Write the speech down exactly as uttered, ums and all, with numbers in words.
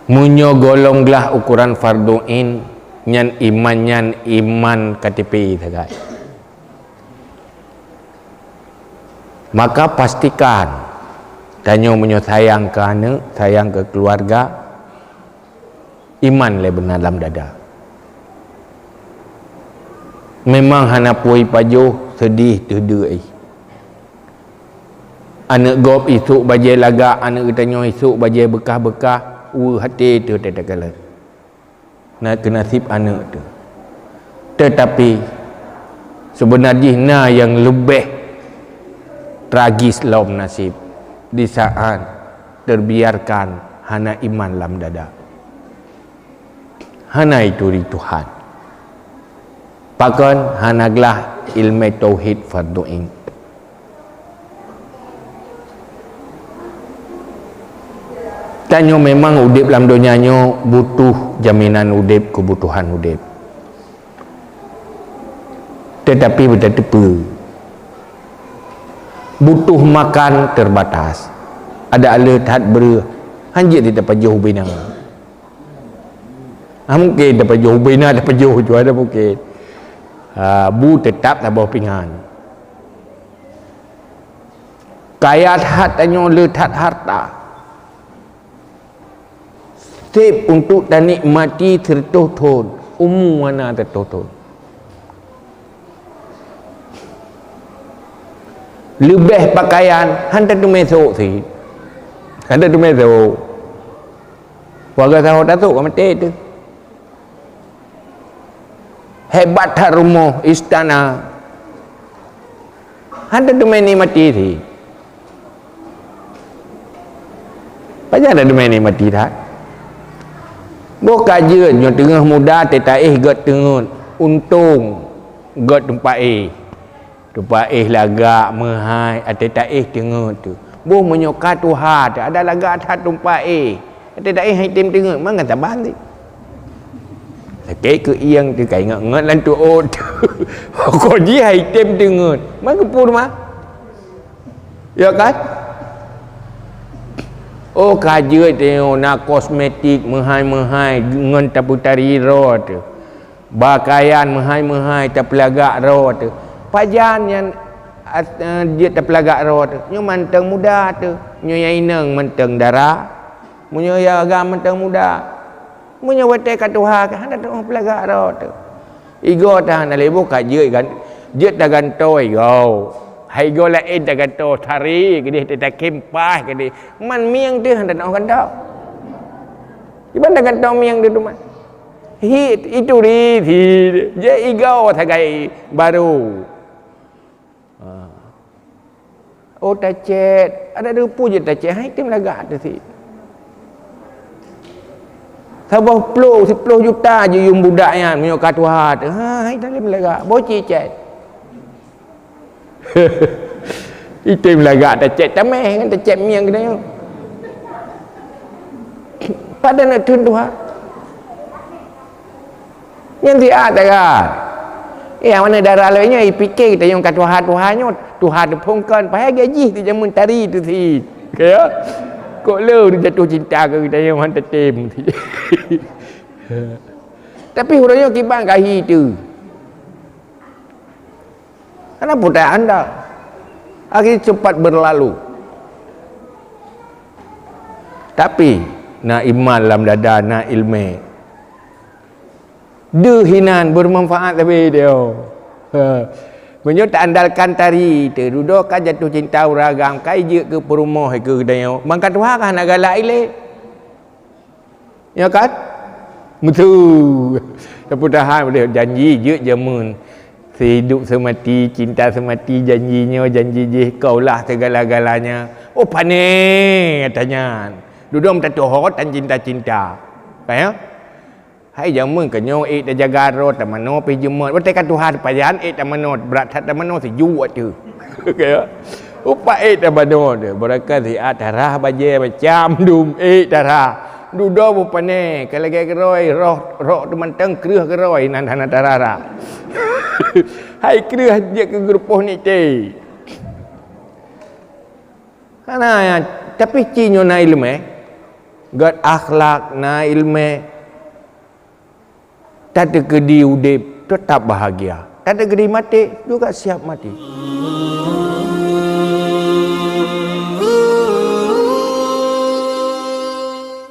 Meunyoe gohlom glah ukoran fardhu ain, nyan iman nyan iman K T P sagai. Maka pastikan tanyoe meunyoe sayang keu aneuk, sayang keu keuluwarga, iman lé beuna lam dada. Memang hana pui pajoh, seudeh teuh deuh. Aneuk gob isok bajée lagak, aneuk geutanyoe isok bajée beukah-beukah, weueh até teuh teuh takalon. Na keu naseb aneuk teuh. Teutapi, seubeuna jih na nyang leubeh tragis lom naseb, di saat teubiarkan hana iman lam dada. Hana ituri Tuhan. Pakon hana glah ileumé tauhid fardhu ain. Tanyoe memang udeb lam donya nyoe butuh jaminan udeb, keubutuhan udeb. Teutapi beutateupeue, butuh makan terbatas. Adak le that breueh, hanjeuet tapajoh ubena. Ah, mungken tapajoh ubena, tapajoh juai dah mungken. Ah, bu teutap saboh pingan. Kaya that tanyoe le that harta. Seb untuk tanikmati sireutoh thon, umu hana sireutoh thon. Leubeh pakaian, han tateumé sôk sit. Han tateumé sôk. Warga saho tasôk ka maté teuh. Hebat that rumoh, istana. Han tateumé nikmati sit. Pajan tateumé nikmati that? Boh ka jeuet nyoe teungoh muda teuh taéh gét teungeut, untông gét teumpat éh. Teumpat éh lagak meuhai, até taéh teungeut teuh. Boh meunyoe ka tuha teuh, adak lagak that teumpat éh. Até taéh han item teungeut, mangat saban sit. Sakét keu ieng teuh ka ingat-ingat lam tuôt teuh. Rokok jih han item teungeut. Man geupeu mah. Ya kan? Oh, ka jeuet tanyoe na kosmetik meuhai-meuhai ngon tapeutari droe teuh. Pakaian meuhai-meuhai tapeulagak droe teuh. Pajan nyan, eh, jeuet tapeulagak droe teuh? Nyoe mantong muda teuh. Nyoe nyang inong mantong dara. Meunyoe nyang agam mantong muda. Meunyoe watée ka tuha, hana teupeulagak droe teuh. Igoe teuh hana lé boh ka jeuet gan-, jeuet tagantoe igoe. Hai igoe laén tagantoe, tari keudeh, takem paih keudeh. Man mieng teuh hana teupeugantong. Kiban tagantoe mieng teuh teuma. Hi, ituri sit, jeuet igoe sagai barô. Ha. Oh, tacét. Adak teupeue jeuet tacét, han item lagak teuh sit. Saboh plôh, siplôh juta jiyue budak nyan, meunyoe ka tuha teuh. Ha, han item lagak. Boh cicét. Item lagak tacét tameh ngon tacét mieng geutanyoe. Padahai na thon tuha. Nyan siat dara. Eh, nyang mana dara lagée nyoe, ipike geutanyoe ka tuha-tuha nyoe, tuha teuphon kon, padahai gajih teuh jameun tari teuh sit. Kaya? Kok le jatuh cinta keu geutanyoe han tatem. Tapi uroe nyoe kiban ka hi teuh. Hana peue anda. Hari cepat berlalu. Tapi, na iman lam dada, na ileumé. Deuh hinan bermanfaat sabe dia. Ha. Meunyoe taandalkan tari teuh, dudoe ka jatuh cinta ureueng agam, ka ijeuet keu peurumoh keu geutanyoe. Mangka tuha ka hana galak ilée. Ya kan? Beutôi. Tapi tahan boleh janji jeuet jameun. Sehidup semati, cinta semati, janji nyoe, janji jih, kaulah segala-galanya. Oh, pane, kata nyan. Dudoe meutateuhôt tan cinta-cinta. Kan ya? Hai jameun ka nyoe ék tajaga droe tamanoe pih jeumet. Watée ka tuha teupajan ék tamanoe, brat that tamanoe sijuek teuh. Kaya. Upat ék tamanoe teuh, beurangkat siat tarah bajée macam dum ék tarah. Dudoe beupané, ka lagée keurôi, roh, roh teuh mantong kreueh keurôi nan hana tarara. Hai kreueh jeuet keu geurupoh nite. Hana, tapi ci nyoe na ileumé. Gét akhlak, na iéleumé, tateukeudi udeb, teutap bahagia. Tateukeudi maté, juga siap maté.